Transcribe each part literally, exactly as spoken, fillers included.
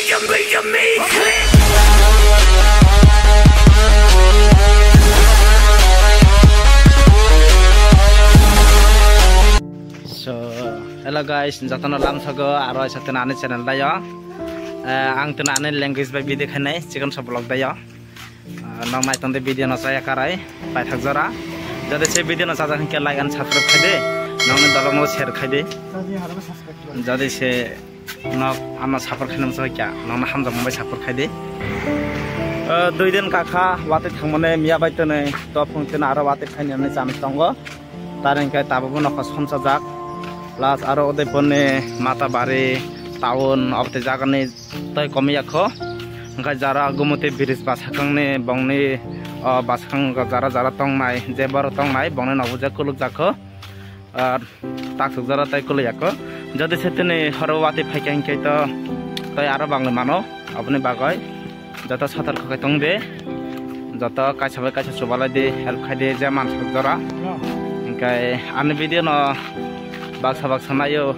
So, hello guys, jotono lamsogo aro isa tini ani channel dayo. Eh, ang tini ani language bai video khainai, chikon sa vlog dayo. Ah, nong nai tongde video no chaya karai, paithak jora. Jodi se video no chajak hinkhe like and subscribe khaidi, nongni dolo no share khaidi. Jodi se nok ano support khainai masa kya, nongno hamjak mung bai support khaidi. Ah, dui din kakha watwi thangmani miya bai tini, to phung tini aro watwi khainani chance tongo. Tari hinkhe tabukbo nokha somsajak. Plus aro Udaipurni Matabari town oboni jagani tei komiya kho. Hinkhe jara Gumoti bridge bwsakangni bongni, o, bwsakang jara jara tongnai, je borok tongnai bongni nokbo je kulukjak kho. Ar taksuk jara tei kulukya kho. Jodi se tini horo watwi phaikha hinkhe to tei aro bangwi mano, oboni bagwi. Joto satar kho khe tong de, joto kaisa bai kaisa chubalai di, help khai di, je mansuk jora. Hinkhe ani video no baksa baksa naio,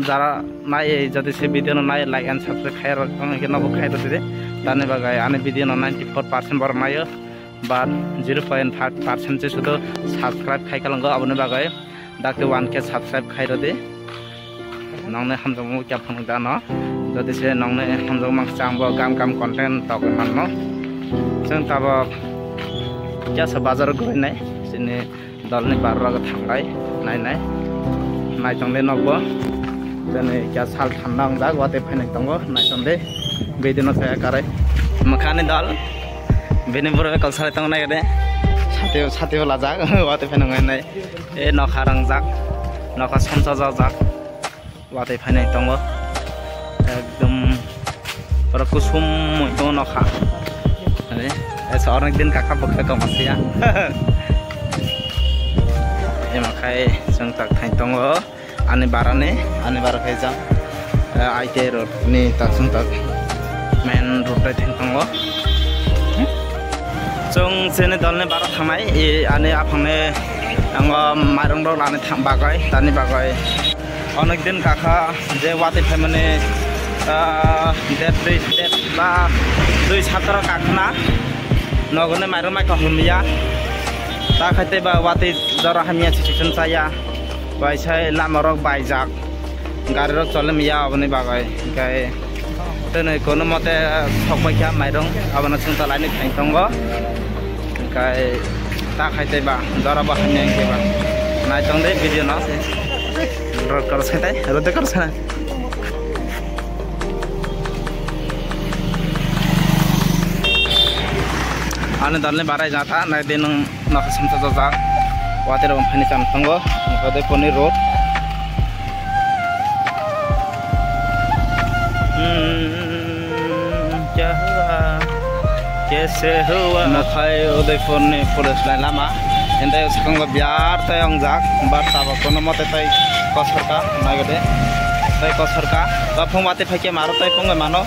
jara nai, jodi se video no nai, like and subscribe khai rok tong hinkhe nobo khai rw di. Tani bagwi ani video no ninety four percent borok naio, but zero point five percent se sudu subscribe khai kalango, aboni bagwi. Dakti one K subscribe khai rw di. Nongni hamjakmung kya phunuk da no. Jodi se nongni hamjakmung chang bo gam gam content togwi manno. Chwng tabok kya sa bazar goi nai. Chini dolni barra thanglai nai nai. Nai tongde nokbo. Chini kya sal thanda wngjak watwi phainai tongo nai tongde. Bidino saya karai. Makhani dol. Bini buro kal salai tongo nai de. Sati sati lajak watwi phainai nai. E nokha rangjak, nokha somsa jajak, watwi phainai tongo, ekdom pura kusum tongo nokha. Ani, esa onek din kakha bokhe tongma siya. Ema khai chwng tak thai tongo, ani barani, ani bara khai jang. Eh, I T I road ni taksung tak main road bai thang tongo. Chwng chini dolni bara thangnai, i ani aphangni ango mairung rok lani thang bagwi, tani bagwi. Onek din kakha je watwi phaimani, ah, date dui, date ba dui saptaro kakhna nogoni mairung mai kahum ya. Ta khai tei ba watwi jora hamya situation chaya. Waisa lama rok baijak, gari rok chole maya aboni bagwi, hinkhe tini kono mote sokpai kha mairung, abono chwng ta laini thang tongo, hinkhe ta khai tei ba jora bo hamya hinkhe ba nai tong de video no. Rot kor sai tai, rot kor sai. Ani dalni barai jata nai de nung. Nokha samsa jajak. Watwi rok phani cham tongo. Nokha de poni road. Hmm, kya hua? Kaise hua? Nokhai Udaipurni forest line lama. Ende sakang biar tai ongjak. Bar tabo kono mote tai kosorka. Nagade. Tai kosorka. Ba phung watwi phaikhe maro tai phung mano.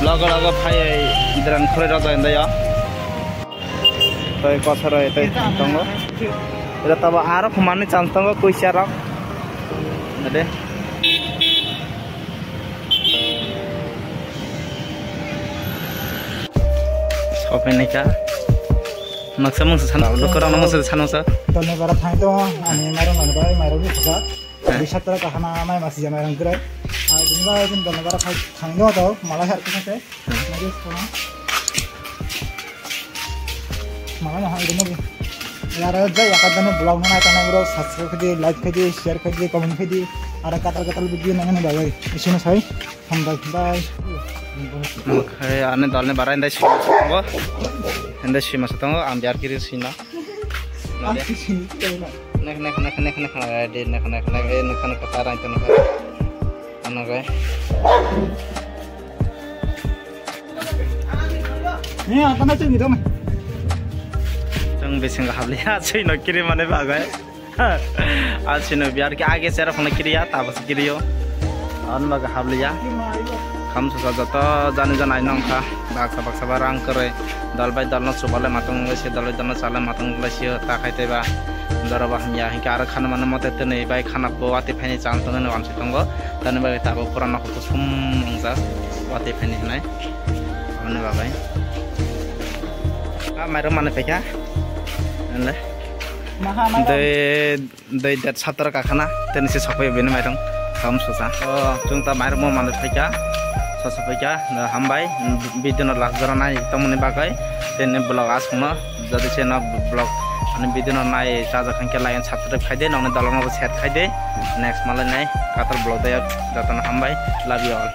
Logo logo phai drang khurui rojak ende yo. Tei kosoro tei tongo. Ira tabo aro khumani chance tongo kuisa rok. Ade. Shopping ni ka. Noksa mungsa sana, dokora mungsa sana mungsa. Tolni bara thang tongo, ani mairung mani bai, mairung ni kha. Bisat tara kahana mai masi jana rang krai. Ai dini ba dini tolni bara thang tongo to, malai har kisa te. Mala no hai deno. Yara jai yakat deno vlog no nai tana bro, subscribe khaidi, like khaidi, share khaidi, comment khaidi. Ara katal katal video nang nang bai. Isino sai. Hambai bye. Oke, ane dalne bara indai sima tongo. Indai sima tongo, ang biar kiri sina. Nek nek nek nek nek nek de nek nek nek nek nek nek nek nek. Ano gai. Ni apa na tu ni dong. Tang bising habli ha sui no kiri mane bagai. Asino biar ki age sera phone kiri ya tabas kiri yo. An baga habli ya. Kham susa joto jani jani nong kha. Baksa baksa ba rang kore. Dal bai dal no subale matong le si dal bai dal no chale matong le si ta khai te ba. Dara ba hamya hingke aro khana mane mote tene bai khana po ati phaini chang tong no amsi tongo. Tani bai tabo pura no kusum ongja. Watwi phaini hwnwi. Aboni bagwi. Ah, mairung manwi phaikha. Ande. Maha mairung. Dei, dei det saptara kakhana. Teni se sokoi bini mairung. Kam susa. Oh, chwng ta mairung mo manwi phaikha. Sosa phaikha. Da hambai. Video no last jora nai tongmani bagwi. Teni vlog aswkno. Jodi se nok vlog ani video no nai chajakha khe like and subscribe khai de. Nokni dolong no share khai de. Next malai nai. Kator vlog dayok. Jotono hambai. Love you all.